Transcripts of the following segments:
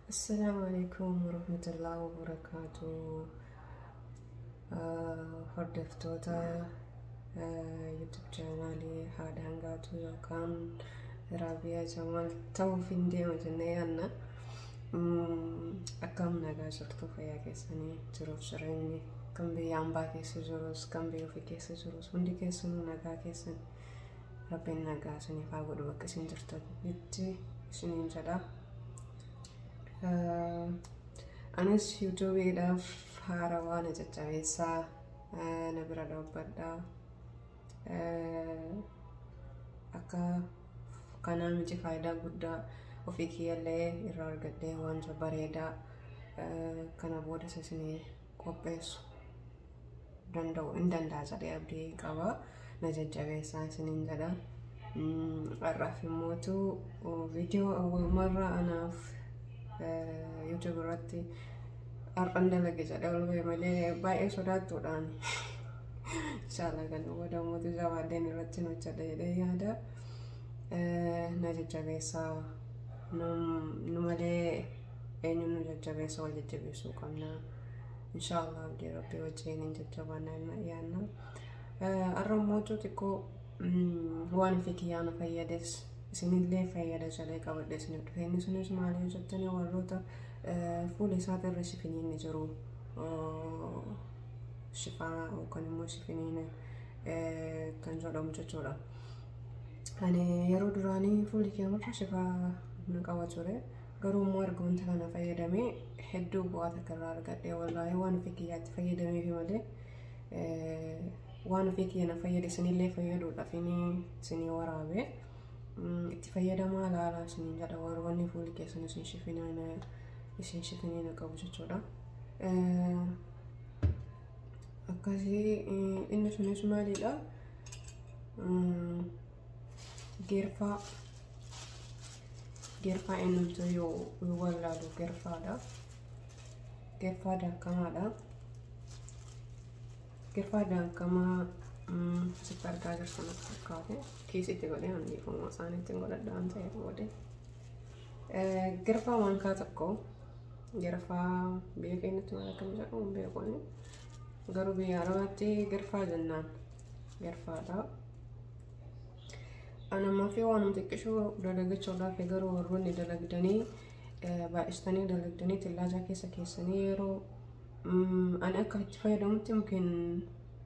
Assalamu alaikum warahmatullahi wabarakatuh. Hordoftoota YouTube chaanaalii Haadha Hangaatuu yookaan Raabiyaa Jamaal ta'uuf hin deema jennee yaadna. Akkam nagaa jirtu, fayyaa keessanii, jiruuf jireenyi kan biyya hambaa keessa jirus kan biyya ofii keessa jirus hundi keessanuu nagaa keessan, Rabbiin nagaa isiniif haa godhu bakka isin jirtanitti isiniin jedha. Anis yuutuubiidhaaf haarawaa, na jajjabeessaa, na bira dhaabbadhaa. Akka kanaa miti, faayidaa guddaa ofii kiyyallee irraa argadhee wanta bareedaa kana booda isinii qopheessu danda'u hin danda'a jedhee abdii qaba. Na jajjabeessaa isiniin jedha. Har'aaf immootu viidiyoo awwalumarraa anaaf YouTube irratti har'an dalage jedhee ol ba'e malee baay'ee sodaattuudhaan, inshallah kan booda mootu jabaadheen irratti hojjedha jedhee yaada. Na jajjabeessaa, nu malee eenyuun nu jajjabeessa? Wal jajjabeessuu qabna. Inshallah abdii Rabbii wajjin hin jajjabaanna yaadna. Har'a mootu xiqqoo waan ofii kiyyaa na fayyades isinillee fayyada jedhee qabadhe isiniif dhufe. Inni sunis maali jettanii, warroota fuula isaatirra shifiniin jiru, shifaa yookaan immoo shifiniin kan jedhamu jechuudha. Ani yeroo duraanii fuulli kiyya shifaa na qaba ture. Garuu immoo erga wanta kana fayyadamee hedduu bu'aa takka irraa argadhe. Wallaahi waan ofii kiyyaatti fayyadameef malee, waan ofii kiyya na fayyade isinillee fayyaduudhaaf inni isinii waraabe. Itti fayyadamaa ilaalaa isiniin jedha, warroonni fuulli keessan isin shifiniina qabu jechuudha. Akkasii inni sunis maalidha? Geerfaa, geerfaa eenyutu yoo wallaalu geerfaadha. Geerfaa daakamaadha. Geerfaa daakamaa asitti argaa jirtan natti fakkaate. Kiisitti godhee handiifama isaaniitti godhadha waan ta'eef godhe. Geerfaa maankaa tokko, geerfaa biyya keenyatti maal akkam jedhamu hin beeku, garuu biyya Arabaatti geerfaa jennaan, geerfaadha. Anamaa fi waanuma xiqqishuu dalagachuudhaaf, garuu warroonni dalagdanii baay'istanii dalagdanii tillaajaa keessa keessanii, yeroo ani akka itti fayyadamutti yookiin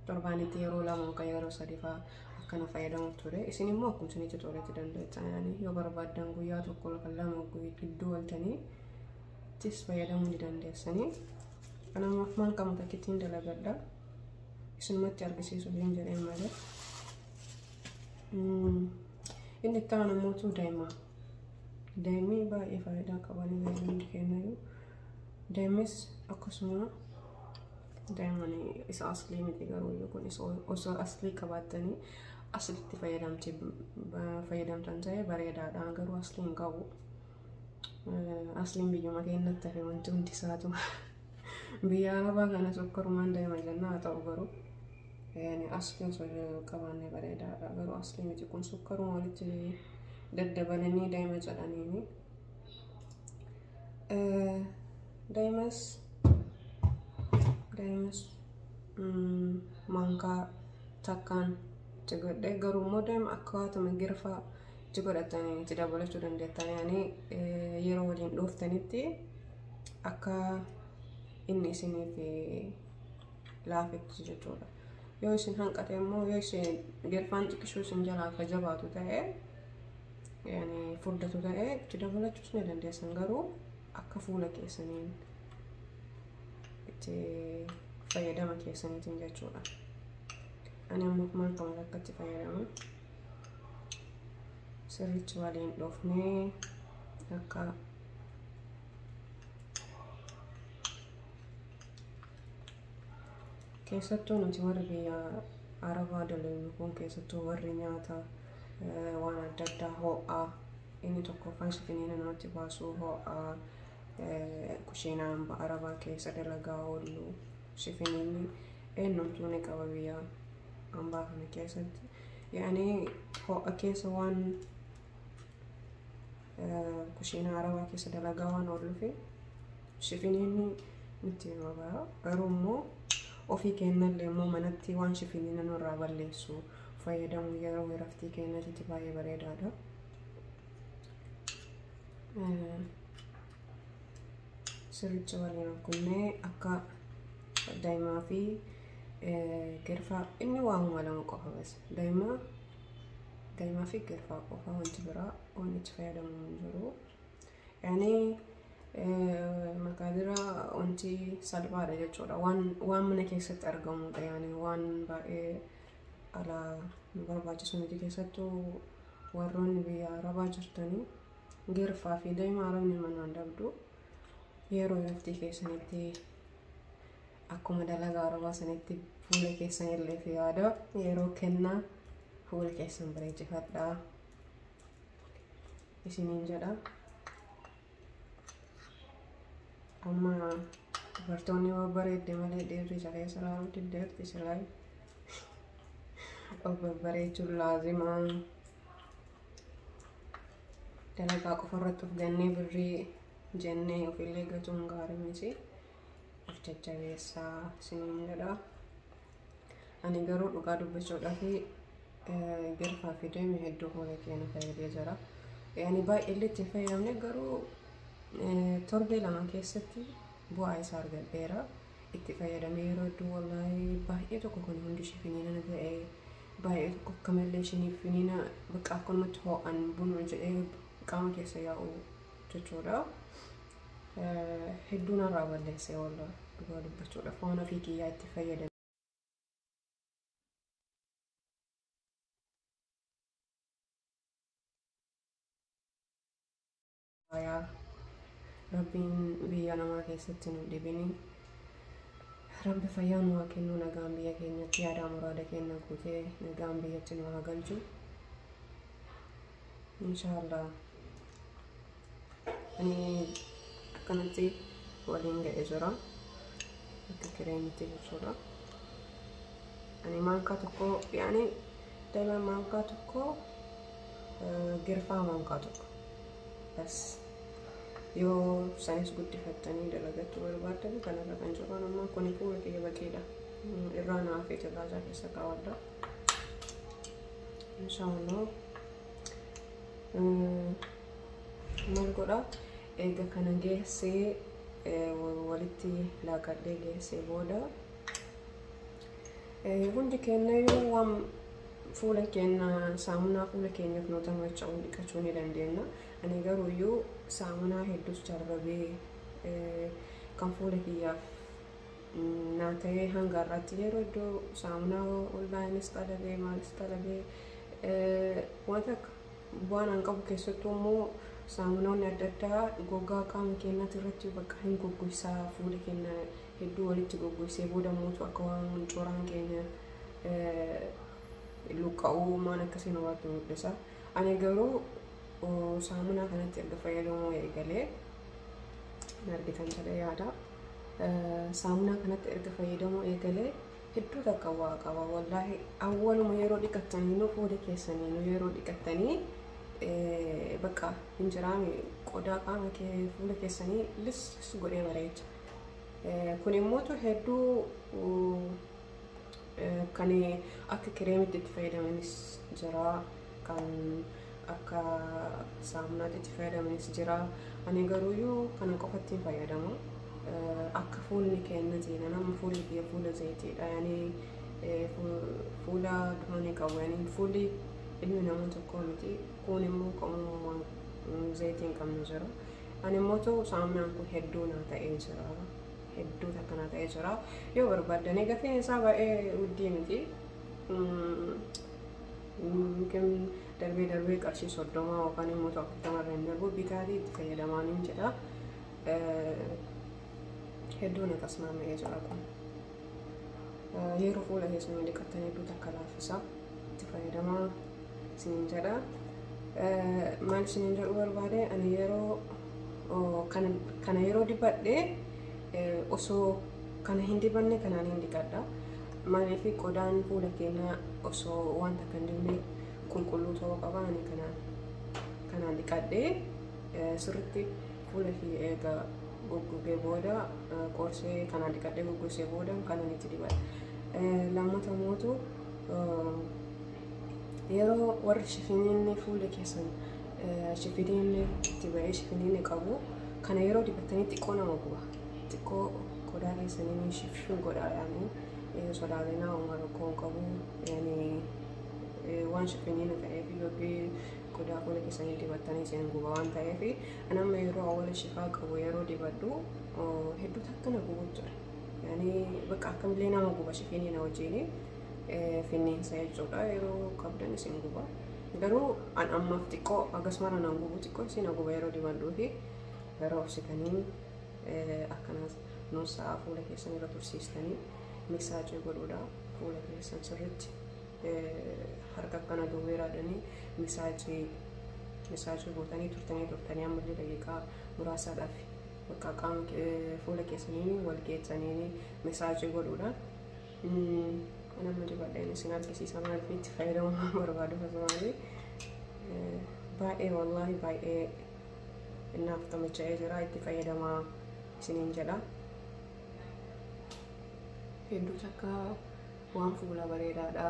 torbaanitti yeroo lama yookaan yeroo sadi fa'aa akkana fayyadamu ture. Isin immoo akkuma isinitti toletti dandeessan, yoo barbaaddan guyyaa tokko yookaan lama gidduu galtanii ittis fayyadamuu ni dandeessanii. Kanaaf maal qaama takkittiin dalagadha. Isinumatti argisiisuuf hin jedheen malee. Inni itti aanu immoo daa'ima. Daa'imni baay'ee faayidaa qabanii hundi kennayyuu. Daa'imnis akkasuma, daa'imman isa aslii miti, garuu kun osoo aslii qabaattanii aslitti fayyadamtan ta'e bareedaadha, garuu aslii hin qabu. Asliin biyyuma keenyatti hafe, wanti hundi isaatu biyya Arabaa kana sukkarumaan daa'ima jenna. Haa ta'u garuu aslii osoo qabaanne bareedaadha, garuu aslii miti kun, sukkaruma walitti daddabalanii daa'ima jedhaniini. Daa'imas maankaa takkaan itti godhe, garuu immoo daa'ima akkaatuma girfaa itti godhatanii itti dabalachuu dandeettan, yaani yeroo waliin dhooftanitti akka inni isiniif laafetti jechuudha. Yoo isin hanqate immoo, yoo isin girfaan xiqqishuu isin jalaa akka jabaatu ta'e, yaani furdatu ta'e, itti dabalachuus ni dandeessan, garuu akka fuula keessaniin itti fayyadama keessaniitiin jechuudha. Ani ammoo maal qaban akka itti fayyadamu sirriitti waliin dhoofnee akka keessattuu nuti warri biyya Arabaa dalagnu kun, keessattuu warri nyaata waan adda addaa ho'aa, inni tokkoffaan shifiniina namatti baasuu, ho'aa kushiinaa Arabaa keessa dalagaa oollu, shifiniinni eenyumtuu ni qaba biyya hambaa kana keessatti. Yaani ho'a keessa waan Kushiina arabaa keessa dalagaa waan ooluuf shifiniin nutti hima ba'a. Garuu immoo ofii keenyallee immoo manatti waan shifiniin nurraa balleessu fayyadamu yeroo iraftii keenyatti baay'ee bareedaadha. Sirriitti waliin rukunnee akka daa'imaa fi girfaa inni waamuma lama qofa bas. Daa'imaa fi girfaa qofa wanti biraa waan itti fayyadamu hin jiru. Yaani maqaadira wanti salphaadha jechuudha. Waan mana keessatti argamudha. Yaani waan baay'ee alaa nu barbaachisu miti keessattuu warroonni biyya arabaa jirtanii girfaa fi daa'ima arabni manaan dhabdu yeroo iraftii keessanitti akkuma dalagaa arabaa sanitti fuula keessanillee fi yaada yeroo kennaa fuula keessan bareechifadhaa isiniin jedha. Amma dubartoonni babbareedde malee dhiirri isa keessa ilaaluu diddeerti silaa of babbareechuun laazimaa. Dalagaa qofa irratti of gannee birrii jennee ofillee gatuun gaarii miti. Of jajjabeessaa isiniin jedha. Ani garuu dhugaa dubbachuudhaaf girfaa fi deeme hedduu fuula keenya fayyadee jira. Ani baay'ee illee itti hin fayyadamne garuu torbee lama keessatti bu'aa isaa argadheera. Itti fayyadamee yeroo hedduu wallaahi baay'ee tokko kan hundi ishee finiina ta'ee baay'ee tokko akkamallee isheen finiina bakka akkanumatti ho'an bunu jedhee qaama keessa yaa'u jechuudha. Hedduu narraa balleessee wallaahi dhugaa dubbachuudhaaf waan ofii kiyyaa itti fayyadame. Rabbiin biyya namaa keessatti nu dhibini. Rabbi fayyaa nu haa kennu nagaan biyya keenyatti yaada muraada keenya guutee nagaan biyyatti nu haa galchu. Inshaallah. Ani akkanatti waliin ga'ee jira. Akka kireemitti jechuudha. Ani maankaa tokko yaani daa'ima maankaa tokko girfaa maankaa tokko. Bas. Yoo sanis guddifattanii dalagachuu barbaaddan kanarra kan jiru ammoo kuni fuula kiyya baqiidha. Irraa naa fi tajaajila keessa kaawwadha. Inshaallah. Maal godha? Eega kana geessee walitti laaqadhee geessee booda hundi keenyayyuu waan fuula keenya saamunaa fuula keenyaaf nu tamacha'u dhiqachuu ni dandeenya. Ani garuu iyyuu saamunaa hedduus darbabee kan fuula kiyyaaf naa ta'ee hanga har'aatti yeroo iddoo saamunaa onlaayinis xalabee maalis xalabee wanta akka bu'aan an qabu keessattuu immoo saamunoonni adda addaa gogaa qaama keenyaatti irratti bakka hin goggogsaa fuula keenya hedduu walitti goggogsee booda mootu akka waan coraan keenya luqqa'uu maan akkasii nurratti mul'isa. Ani garuu saamunaa kanatti erga fayyadamuu eegalee argitan jedhee yaada. Saamunaa kanatti erga fayyadamuu eegalee hedduu takka waa qaba. Wallaahi awwaluma yeroo dhiqattanii fuula keessanii yeroo dhiqattanii bakka hin jiraame qodaa qaama fuula keessanii lis godhee bareecha. Kun immoo hedduu kan akka kireemitti itti fayyadamanis jira. Kan akka saamunaatti itti fayyadamanis jira. Ani garuuyyuu kana qofatti hin fayyadamu. Akka fuulli keenyatti nama fuulli kiyya fuula zayitiidha. Yani fuula durii qabu. Yani fuulli ilmi namaa tokko miti. Kun immoo qaamuma zayitii hin qabne jira. Ani immoo saamunaan kun hedduu naa ta'ee jira. Hedduu takka naa ta'ee jira. Yoo barbaaddanii gatiin isaa baay'ee guddii miti. Mungkin darbee darbee qarshii 30 yookaan immoo 40 irra hin darbu bitaatii itti fayyadamaa niin jedha. Hedduu na tasmaama'ee jira kun. Yeroo fuula keessanii dhiqattan hedduu takka laaffisa itti fayyadamaa isiniin jedha. Maal isiniin jedhu barbaade ani yeroo kana yeroo dibadhee osoo kana hin dibanne kanaan hin dhiqadha. Maaliif qodaan fuula keenyaa osoo wanta kan dibne qulqulluu ta'uu qaba. Ani kanaan dhiqadhee Sirriitti fuula kiyya eega goggogee booda qorsee kanaan dhiqadhee goggogsee booda kanan itti dibadha. Lammata mootu yeroo warri shifiniinni fuula keessan shifiniinni itti ba'ee shifiniinni qabu kana yeroo dibattanii xiqqoo nama guba. Xiqqoo qodaa keessanii shifshin godha yaani sodaatinaa uumaa rakkoo hin qabu yaani waan shifiniinni ta'eef yookiin qodaa fuula keessanii dibattanii isin guba waan ta'eef ani amma yeroo awwaala shifaa qabu yeroo dibadhu hedduu takka na gubu jira. Yaani bakka akkamillee nama guba shifiniina wajjin finniinsa jechuudha yeroo qabdan isin guba. Garuu an ammaaf xiqqoo akkasuma naan gubu xiqqoo isin guba yeroo dibadhuu fi yeroo obsitanii akkanas nuusaa fuula keessan irra tursiistanii misaajii godhuudha fuula keessan sirriitti harka akkana duwweeraadhanii misaajii gootanii turtanii ammallee daqiiqaa muraasaadhaaf bakka qaama fuula keessanii wal geessanii misaajii godhuudha. Nama dibadheen isin argisiisa maaliif itti fayyadamuu barbaadu akkasumas baay'ee wallaahi baay'ee naaf tamacha'ee jira itti fayyadamaa isiniin jedha. Hedduu takka waan fuula bareedaadha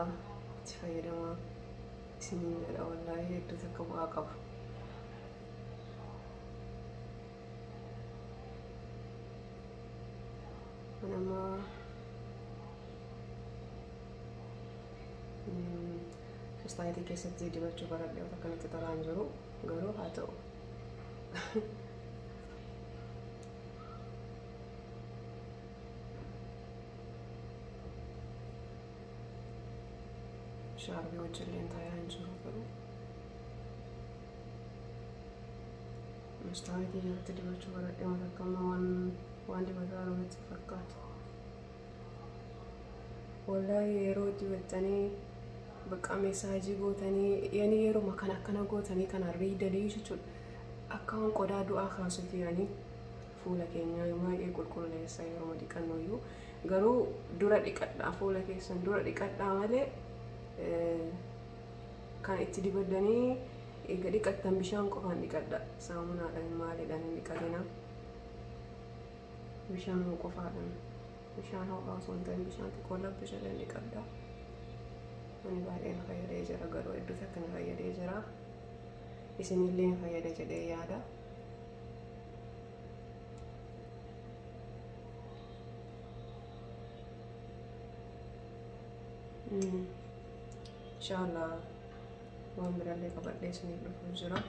itti fayyadamaa isiniin jedha wallaahi hedduu takka bu'aa qaba. Nama Mastaayitii keessatti dibachuu baradhee akkanatti tolaa hin jiru garuu haa ta'u. Shaarbii wajjillee taayaa hin jiru garuu. Mastaayitii jalatti dibachuu baradhee waan akka waan dibataa jiru fakkaata. Wallaahi yeroo dibattanii bakka meesaajii gootanii yani yeroo kana akkana gootanii kana riidanii jechuudha. Akka waan qodaa du'aa kaasuti yani fuula keenya baay'ee qulqulleessa yeroo dhiqannu iyyuu garuu dura dhiqadhaa fuula keessan dura dhiqadhaa malee kan itti dibaddanii eega dhiqattan bishaan qofaan dhiqadha saamunaadhaan maaliidhaan hin dhiqatina bishaan qofaadhaan bishaan ho'aa osoo hin ta'in bishaan xiqqoo labbishaan dhiqadha. Ani baay'ee na fayyadee jira garuu hedduu takka na fayyadee jira. Isinillee na fayyada jedhee yaada. Inshallah waan biraallee qabadhee isiniif dhufuuf jira.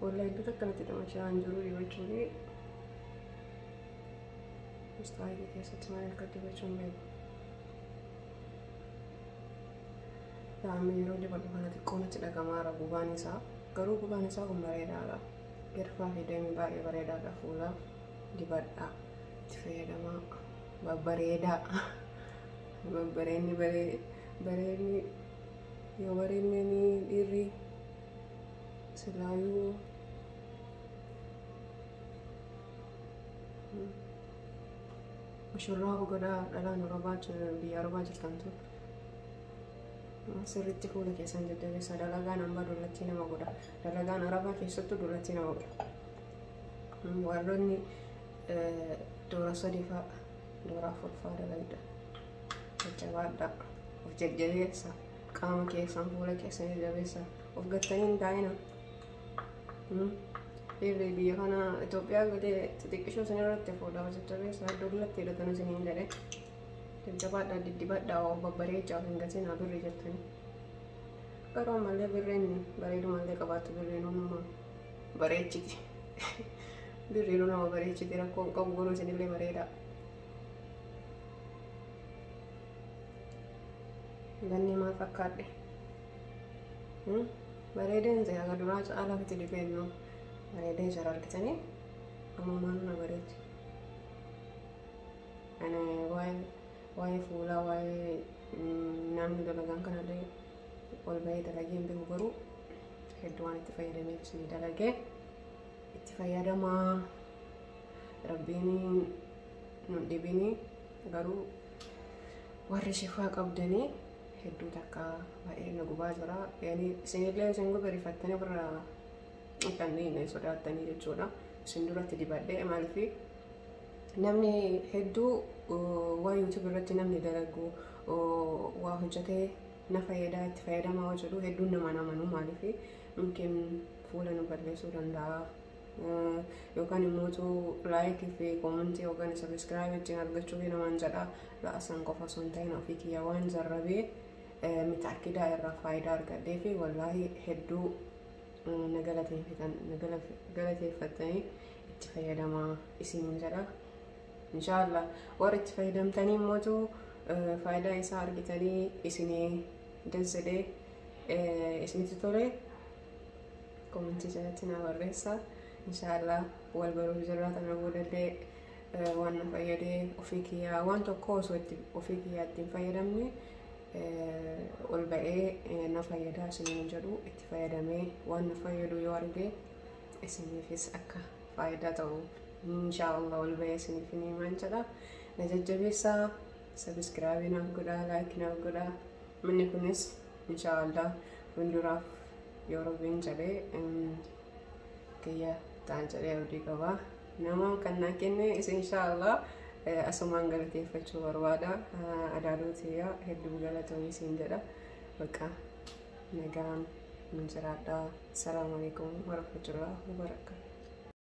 Wallahi hedduu takka natti dhamachaa hin jiru dibachuuni. Mastaayitii keessatti maal akka dibachuun beeku. Amma yeroo dibadhu kana xiqqoo natti dhagamaara gubaan isaa. Garuu gubaan isaa kun bareedaadha. Girfaa fi dammi baay'ee bareedaadha fuulaaf dibadhaa. Itti fayyadamaa babbareedaa. Babbareenni bareedni yoo bareedni dhiirri silaayuu mushurraa godhaa dhalaan Arabaa biyya Arabaa jirtan tun sirriitti fuula keessan jajjabeessa dalagaan hambaa dullatti nama godha dalagaan Arabaa keessattuu dullatti nama godha warroonni doora sadii fa'a doora afur fa'a dalagda jajjabaadha of jajjabeessa qaama keessan fuula keessan jajjabeessa of gattanii hin taa'ina. Dhiirri biyya kana Itoophiyaa galee xixiqqishoo isin irratti fuudhaa jajjabeessa dullatti hidhatan isiniin jedhe jajjabaadhaa diddibadhaa of babbareechaa of hin gatinaa birrii jettanii. Garuu ammallee birriin bareedumallee qabaattu birriin nama bareechiti. Birriin nama bareechiti rakkoo hin qabu garuu isinillee bareedaa. Ganni maal fakkaadhe? Bareedeen ta'e haga duraa caalaa itti dibeennu bareedee jira argitanii amma maal na bareechi. Ani waa'ee fuulaa waa'ee namni dalagaan kanallee ol bahee dalagee hin beeku garuu hedduu waan itti fayyadameef isinii dalagee itti fayyadamaa rabbiin nun dhibinii garuu warri shifaa qabdanii Hedduu takka baay'ee na gubaa jira. Yani isinillee isin gube rifattanii ofirraa kanneen sodaattanii jechuudha. Isin duratti dibadhee maaliif namni hedduu waa YouTube irratti namni dalagu waa hojjetee na fayyadaa itti fayyadamaa yoo jedhu hedduun nama amanu. Maaliif mungkin fuula nu balleessuu danda'a yookaan immoo like fi comment yookaan subscribe ittiin argachuu namaan jedha. La'asan qofa osoo hin ta'in ofii kiyya waan jarrabee mitaakidaa irraa faayidaa argadhee fi wallaahi hedduu na galateeffatanii itti fayyadamaa isiniin jedha. Inshaallah warri itti fayyadamtanii immoo faayidaa isaa argitanii isinii dazzalee isinitti tole comment jalatti na barreessa. Inshaallah wal baruuf jirra. Tana boodallee waan na fayyadee ofii kiyyaa waan tokko osoo itti ofii kiyyaa ittiin fayyadamne ol ba'ee na fayyadaa isiniin jedhu itti fayyadamee waan na fayyadu yoo arge isiniifis akka faayidaa ta'u inshaallah ol ba'ee isiniif ni himaan jedha. Na jajjabeessaa, subscribe naaf godhaa, like naaf godhaa. Manni kunis inshaallah fuulduraaf yoo Rabbiin jedhee kiyya ta'an jedhee abdii qaba. Nama kan naa kenne is inshaallah asumaan galateeffachuu barbaada. Adaadoo tiyyaa hedduu galatoomii siin jedha. Bakka nagaan nu jiraadhaa. Salaamu alaikum warahmatullahi wabarakatuh.